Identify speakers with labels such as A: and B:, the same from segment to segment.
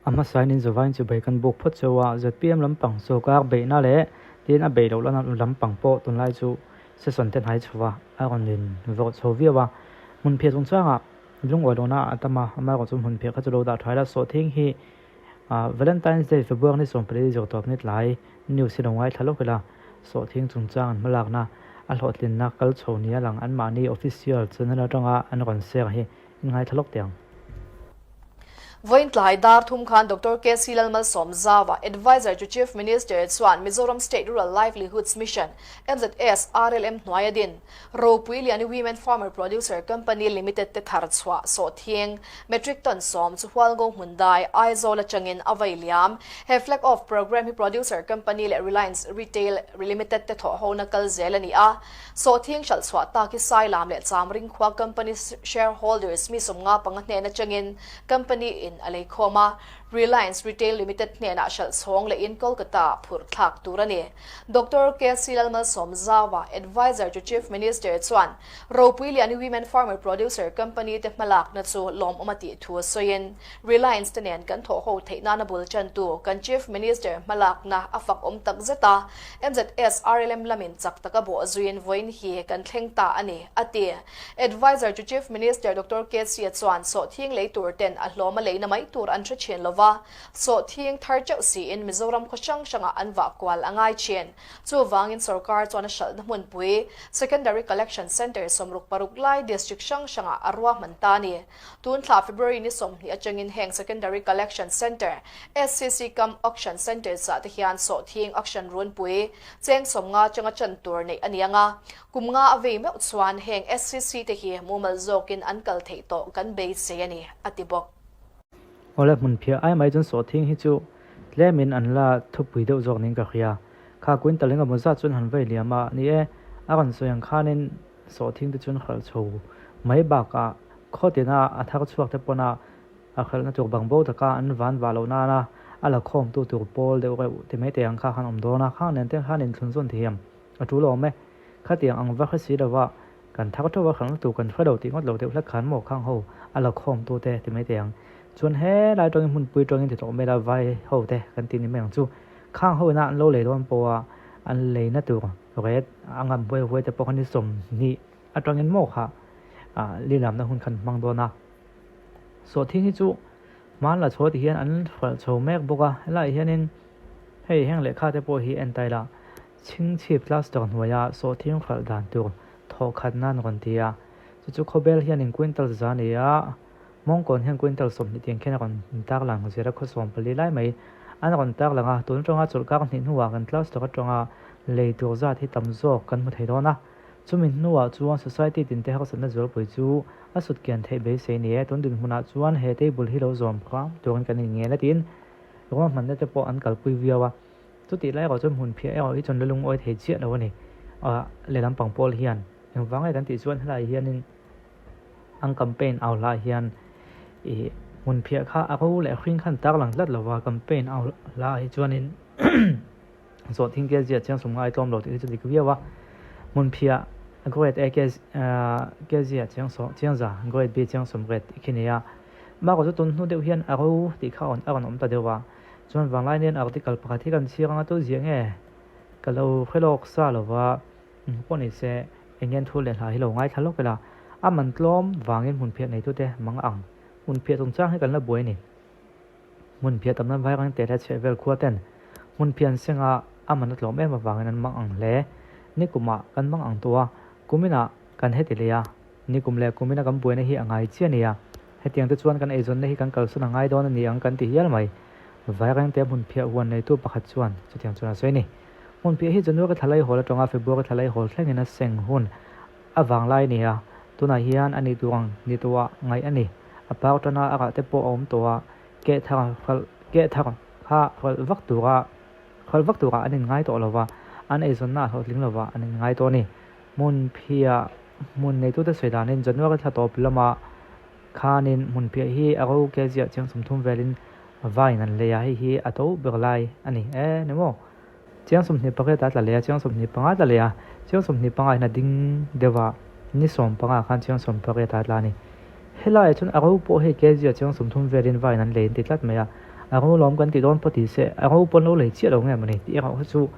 A: A hmasain in zavain chibai kan buk phawt cheu a, zpm lampang sawrkar beihna leh tin a beih loh lampang pawh tunlai chu session te hnai chho va, a rawn in vawrh chho viau a. Hmunphiah chungchangah lungawi lohna a tam a, amaherawhchu hmunphiah kha chu lo dah tha ila, sawhthing hi Valentine's Day February ni 14 zawrtawp ni tlai news hi lo ngaithla lawk ila, sawhthing chungchang an hmalakna a hlawhtlinna kal chho nia lang anmahni official channel atanga an rawn share hi in ngaithla lawk teh ang.
B: Vawiin tlai dar thum khan Doctor KC Lalmalsawmzaua, Adviser to Chief Minister chuan Mizoram State Rural Livelihoods Mission, MZS, RLM hnuaia din Ropui Liani Women Farmer Producer Company Limited te thar chhuah sawhthieng metric ton 10 chu Hualngo hmun dai Aizawl atangin a vei liam. He flag off programme hi producer company leh Reliance Retail Limited te thawh hona kal zel a ni a. Sawhthieng hralh chhuah tak hi Sailam leh Chamring khua company shareholders mi 55 hnen atangin company in a lei khawm a, Reliance Retail Limited hnenah hralh chhawng leh in Kolkata phurh thlak tur a ni. Doctor KC Lalmalsawmzaua, Adviser to Chief Minister chuan Ropui Liani Women Farmer Producer Company te hmalakna chu lawmawm a tih thu a sawiin Reliance te nen kan thawh ho theih nana bul chantu kan Chief Minister hmalakna a fak awm tak zet a, MZS RLM lamin chak taka bawh zuiin vawiin hi kan thleng ta a ni, a ti. Adviser to Chief Minister Doctor KC chuan sawhthing lei tur ten a hlawm a leina mai tur an hre thin lova, sawhthing thar teuh siin Mizoram khaw hrang hrangah an vah kual a ngai thin. Chuvangin sorkar chuan a hralhna hmunpui Secondary Collection Centre 66 lai district hrang hrangah a ruahman ta a ni. Tun thla February ni 20 atangin heng Secondary Collection Centre, SCC cum Auction Centre zah te hian sawhthing auction runpui cheng 50 atanga chan tur neih a ni ang a. Kum nga a vei meuh chuan heng SCC te hi mumal zawkin an kal theih tawh kan beisei a ni, a ti bawk.
A: Awle hmunphiah ai mai chuan sawhthing hi chu tlemin an la thupui deuh zawk niin ka hria. Kha quintal engemaw zat chuan han vei liam a, ni e, a rawn sawi ang khanin sawhthing te chuan hralh chho mai bakah khaw tina a thar chhuak te pawn a a hralhna tur bang bo taka an van vah loh nana a la khawmtu tur pawl deuh reuh ti mai thei ang kha khan awm dawn a, khang nen te khan inthlun zawn thiam a tul awm e. Khatiang ang va hre si lova kan thar theuh a hralhna tur kan hre lo tih ngawt lo deuh hlek khan maw khang ho a la khawmtu te ti mai thei ang. Chuan helai tawngin hmunpui tawngin ti tawh mai la vai ho te kan ti ni mai ang chu. Khang ho ina an lo lei dawn pawha an leina tur ret a ngam huai huai te pawh kha ni 20 atangin maw kha lilamna hun khan hmang dawn a. Sawhthing hi chu hman la chho ti hian an hralh chho mek bawk a, helaiah hianin hei heng lehkha te pawh hi en ta ila Chhingchhip cluster hnuaia sawhthing hralh dan tur thawh khat nan rawn ti a, chu chu khawbel hianin quintal za ni a, Mawngkawn hian quintal 20 tiang khian a rawn tarlang zira khaw 14 lai mai an rawn tarlang a, tun atanga chawlhkar hnih hnuah kan cluster atanga lei tur zat hi tam zawk kan hmu thei dawn a. Chumi hnuah chuan society tinte harsatna zualpui chu a sut kian theih beisei ni e. Tun dinhmunah chuan he table hi lo zawm kham turin kan inngen a tiin ruahmanna te pawh an kalpui viau a. Chutih lai erawh chuan hmunphiah erawh hi chuan la lungawi thei chiah lo a ni. Lehlam pang pawl hian engvang nge kan tih chuan helaiah hianin an campaign au hlah hian ih hmunphiah kha a ro leh hring khan tarlang tlat lo va, campaign au hlah hi chuanin Zawh thing ke zia chiang sum ngai tlawm lo tih hi chu dik viau a, hmunphiah grade A ke ke zia chiang sawm chiang za grade B chiang sawm grade tih khi ni a, bakah chu tun hnu deuh hian a ro tih kha a rawn awm ta deuh a, chuan vanglai nen article pakhat hi kan chhiar anga chu ziah nge ka lo hre lawk sa lo va, pawh ni se eng nge an thu leh hla hi lo ngaithla lawk ila, a man tlawm vangin hmunphiah neitute mang ang hmunphiah chungchang hi kan la buai a ni. Hmunphiah tamna vai reng te leh chhehvel khua ten hmunphiah an seng a, a man a tlawm em avangin an mang ang hle. Nikumah kan mang ang tawh a, kuminah kan heti leh a, nikum leh kumina kan buaina hi a ngai chiah a nia. Hetiang te chuan kan eizawnna hi kan kalsawn a ngai dawn a ni ang kan ti hial mai. Vai reng te hmunphiah huan neitu pakhat chuan chutiang chuan a sawi a ni. Hmunphiah hi January thla laihawl atanga February thla laihawl thlengin a seng hun a vanglai a ni a, tunah hian a ni duh ang ni tawhah ngaih a ni. A par tana a rah te pawh a awm tawh a, keh thar hralh keh thar kha hralh vak tura hralh vak turah an inngai tawh lo va, an eizawnna a hlawhtling lo va an inngai tawh a ni. Hmunphiah hmun neitute sawi danin January thla tawp lama khanin hmunphiah hi a ro ke ziah chiang 30 velin vaiin an lei a, hei hi a to ber lai a ni e ni maw? Chiang 28 a tla leh a, chiang 25 a tla leh a, chiang 25 hian a ding deuh a, ni 15 khan chiang 18 a tla a ni. Helaiah chuan a ro pawh hei kg ah chiang 30 velin vaiin an lei an ti tlat mai a. A ro lawm kan ti dawn pawh ti se, a ro pawn lo lei chiah lo nge mawni tih erawh kha chu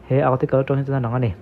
A: he article atang hi chuan a lang a ni.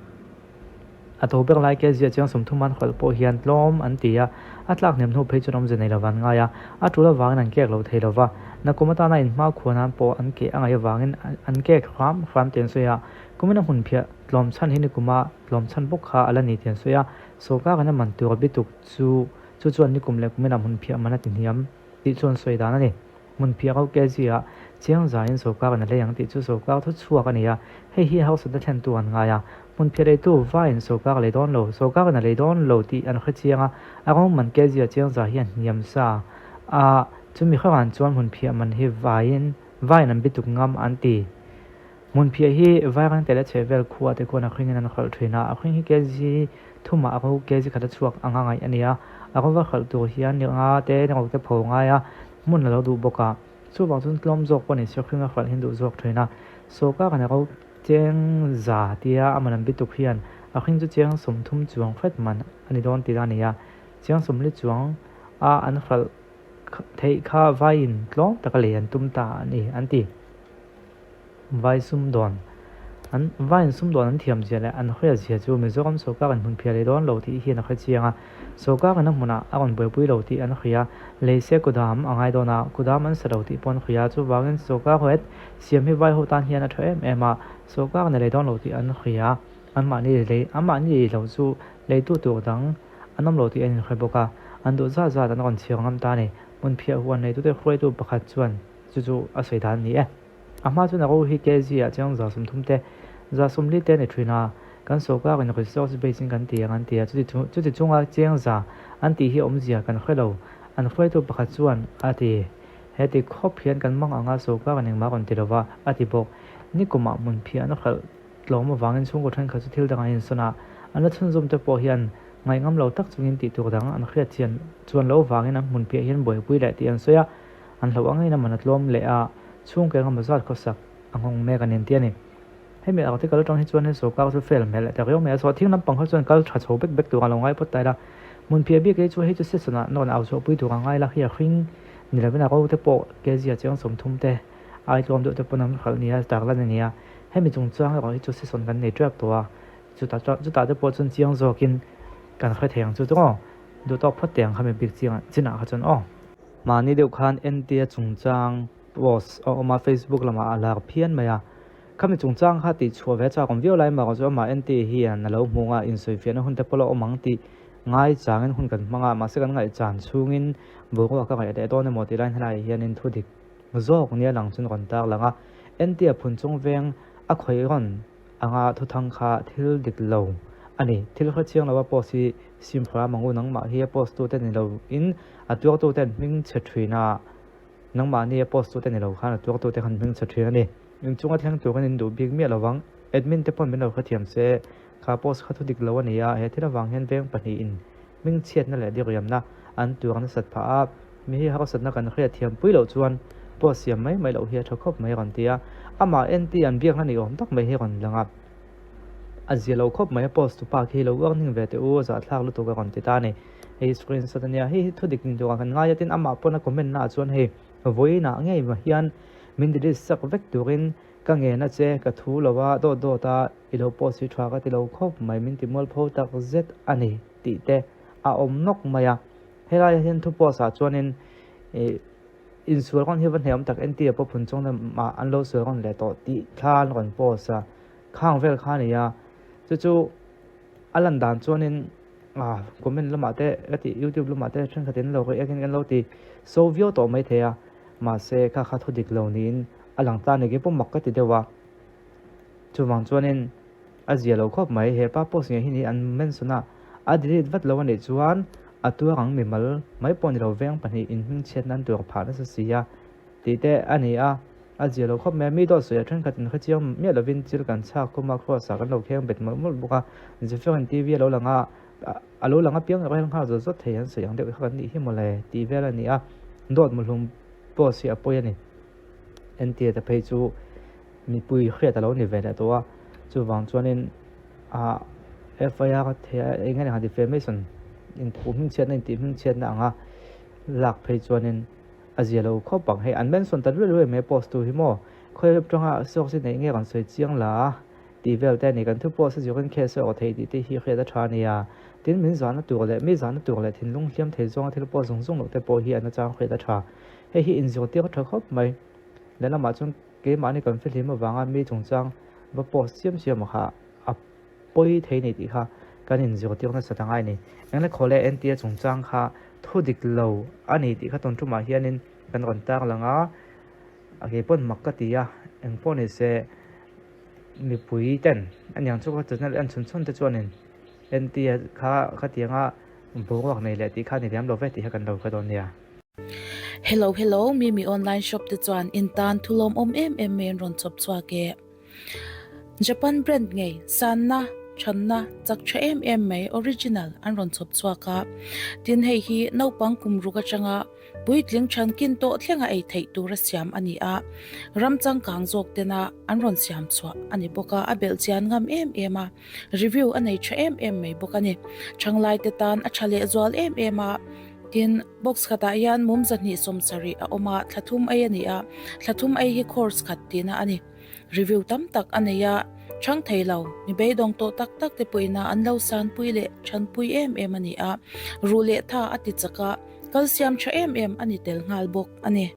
A: A to ber lai kg a chiang 30 an hralh pawh hian tlawm an ti a, a tlak hnem hnu phei chuan awmze nei lo van ngai a, a tul avangin an kek lo thei lo va, nakum atana inhma khua nan pawh an keh a ngaih avangin an kek hram hram tih an sawi a, kumin a hmun phiah tlawm chhan hi nikuma tlawm chhan bawk kha a la ni tih an sawi a, sawrkarin a man tur a bituk chu chu chuan nikum leh kumin a hmun phiah man a ti hniam tih chu an sawi dan a ni. Hmun phiah ro kg ah chiang zaiin sawrkarin a lei ang tih chu sawrkar thu chhuak a ni a, hei hi hausatna thlentu an ngai a. Hmun phiah leitu vaiin sawrkar a lei dawn lo, sawrkarin a lei dawn lo tih an hre chiang a, a rawng man kg ah chiang zai hian hniam sa a, chumi hreran chuan hmun phiah man hi vaiin vaiin an bituk ngam an ti. Hmun phiah hi Vairengte leh chhehvel khua te khuan a hringin an hralh thin a, a hring hi kg thumah a ro kg khat a chhuak anga ngaih a ni a, a ro va hralh tur hian ni nga te ni ro te pho ngai a, hmun a lo duh bawk a, chuvang chuan tlawm zawk pawh ni se hring a hralh hian duh zawk thin a, sawrkar in a ro cheng za tia a man an bituk hian a hring chu cheng 30 chuang hret man a ni dawn tih a ni a, cheng 40 chuang a an hralh theih kha vaiin tlawm taka lei an tum ta a ni an ti. Vai sumdawn an Vaiin sumdawn an thiam zia leh an hriat zia chu Mizoram sawrkar in hmun phiah leh dawn lo tih hian a hre chiang a, sawrkar in a hmunah a rawn buaipui lo tih an hria, lei se kudam a ngai dawn a, kudam an sa lo tih pawh an hria, chuvangin sawrkar huet siam hi vai ho tan hian a tha em em a, sawrkar in a lei dawn lo tih an hria, anmahni lei anmahni lei lo chu leitu tur dang an awm lo tih an inhre bawk a, an duh zat zat an rawn chhiar ngam ta a ni. Hmun phiah huan neitute hruaitu pakhat chuan chu chu a sawi dan a ni e. A hma chuan a ro hi kg ah chiang 30 te, 40 te a ni thin a, kan sawrkar in resource base in kan ti ang an ti a, chuti chunga chiang za an tih hi awmzia kan hre lo, an hruaitu pakhat chuan a ti. He ti khawp hian kan mang anga sawrkar in engmah rawn ti lova, a ti bawk. Nikumah hmun phiah an hralh tlawm avangin chhungkaw thenkhat chu thil dang an insawn a, an la chhunzawm te pawh hian ngaihngam lo tak chungin tih tur dang an hriat chian chuan lo vangin an hmun piah hian buaipui leh tih an sawi a, an hlauh angin a man a tlawm leh a, chhungkaw engemaw zat khawsak a nghawng mek a ni an ti a ni. Hemi article atang hi chuan he sawrkar chu fail hmel leh ta riau mai a, sawhthing lampang kha chuan kal tha chho bek bek tur a lo ngai phawt ta ila, hmun phiah bik hi chu hei chu season ah nawn au chhuah pui tur a ngai la, hi a hring ni lovin a ro te pawh kg a chiang 30 te ai tlawm deuh te pawn an hralh nia tarlan a ni a, hemi chungchang erawh hi chu season kan nei tep tawh a, chutah chuan chutah te pawh chuan chiang zawkin kan hre thei ang chu chu aw, duh tawk phawt teh ang khami bik chiang chinah kha chuan aw. Mahni deuh khan NT-a chungchang post a awm a, Facebook lamah a lar phian mai a. Khami chungchang kha tih chhuah ve chak awm viau lai mah chu amah NT hian a lo hmu a, insawifiahna hun te pawh la awm ang tih ngaichangin hun kan hmang a, mahse kan ngaihchan chhungin boruak a ngaih leh dawn emaw tih laiin helaiah hianin thu dik zawk nia lang chuan rawn tar lang a. NT-a phun chung veng a khawih rawn anga thuthang kha thil dik lo a ni. Thil hre chiang lo a post hi sim hram ang u, nangmah hi a post tute ni lo in a tuar tute an hming chhe thin a, nangmah ni a post tute ni lo khan a tuar tute khan hming chhe thin a ni. Inchunga thleng tur in in duh bik miah lovang, admin te pawn min lo hrethiam se, kha post kha thu dik lo a ni a, he thil avang hian veng pahnih in hming chhiatna leh diriamna an tuar nasat phah a, mi hi harsatna kan hriatthiam pui loh chuan post siam mai mai loh hi a tha khawp mai a rawn ti a, amah NT an biakna ni awm tak mai hi a rawn lang a, a zia lo khawp mai a post tu pa khi lo warning ve teh u a zahthlak lutuk a rawn ti ta a ni, hei screenshot a nia, hei hi thu dik ni tur ah kan ngai a tin amah pawn a comment na ah chuan hei vawiinah ngei mah hian min delete sak vek turin ka ngen a che ka thu lo a dawt dawt a i lo post hi tha ka ti lo khawp mai min ti mualpho tak zet a ni tih te a awm nawk mai a, helaiah hian thu post ah chuanin ih insual rawn hi va hne awm tak NT a pawh phun chawng lamah an lo sual rawn leh tawh tih thla an rawn post a, khang vel kha a ni a, chu chu a lan dan chuanin ah comment lamah te ka tih youtube lamah te thenkhat in lo react in kan lo ti so viau tawh mai thei a, mahse kha kha thu dik lo niin a lang ta a ni keipawh mak ka ti deuh a, chuvang chuanin. A zia lo khawp mai, he pa post ngei hi ni an mention a, a delete vat lo a nih chuan a tuar ang mimal mai pawh ni lo veng pahnih in hmingchhiat nan tur phah nasa si a tih te a ni a, a zia lo khawp mai a, mi dawt sawi a thenkhat in hrechiang miah lovin chil kan chhak khum a, cross ah kan lo kheng bet mawlh mawlh bawk a, Zephyr in TV a lo lang a, a lo lang apiang erawh hian nghal zawt zawt thei an sawi ang deuh kha kan nih hi mawle tih vel a ni a, dawt muhlum post hi a pawi a ni. Entir te phei chu mipui hriat a lo ni ve leh tawh a, chuvang chuanin ah FIR thei a eng eng defamation inthu hmingchhiatna intih hmingchhiatna anga lak phei chuanin. A zia lo khawp ang hei an mention ta luai luai mai post tu hi maw khawi atanga source hi neih nge kan sawi chiang la tih vel te a ni kan thu post a zirin case a awh theih tih te hi hriat a tha a nia tin min zahna tur leh mi zahna tur leh thinlung hliam thei zawnga thil post zung zung loh te pawh hi an achang hriat a tha hei hi inzirtir a tha khawp mai lehlamah chuan keimahni kan fihlim avanga mi chungchang va post chiam chiam kha a pawi thei nei tih kha kan inzirtir nasa ta ngai a ni. Engla khawle NTA chungchang kha thu dik lo a ni tih kha tawn tumah hianin kan rawn tar lang a, a kei pawn mak ka ti a, eng pawh ni se mipui ten aniang chu ka channel en chhun chhun te chuanin NTA kha khatianga boruak nei leh tih kha ni liam lo ve tih kha kan lo hre dawn nia.
C: Hello hello Mimi online shop te chuan in tan thulawm awm em em mai an rawn chawp chhuak e. Japan brand ngei sanna, thanna, chak tha em em mai original an rawn chhawp chhuak a. Tin hei hi naupang kum ruk atanga puitling thankin tawh thlenga ei theih tura siam a ni a. Ram changkang zawk tena an rawn siam chhuah a ni bawk a, a belh chian ngam em em a, review a nei tha em em mai bawk a ni. Thanglai te tan a tha lehzual em em a. Tin, box khatah hian mum 270 a awm a, thla thum ei a ni a, thla thum ei hi course khat tihna a ni. Review tam tak a nei a, chhang thei lo, mi beidawng tawh tak tak te pawhin a an lo sanpui leh thanpui em em a ni a, ruh leh tha a ti chak a, kalsiam tha em em a ni tel nghal bawk a ni.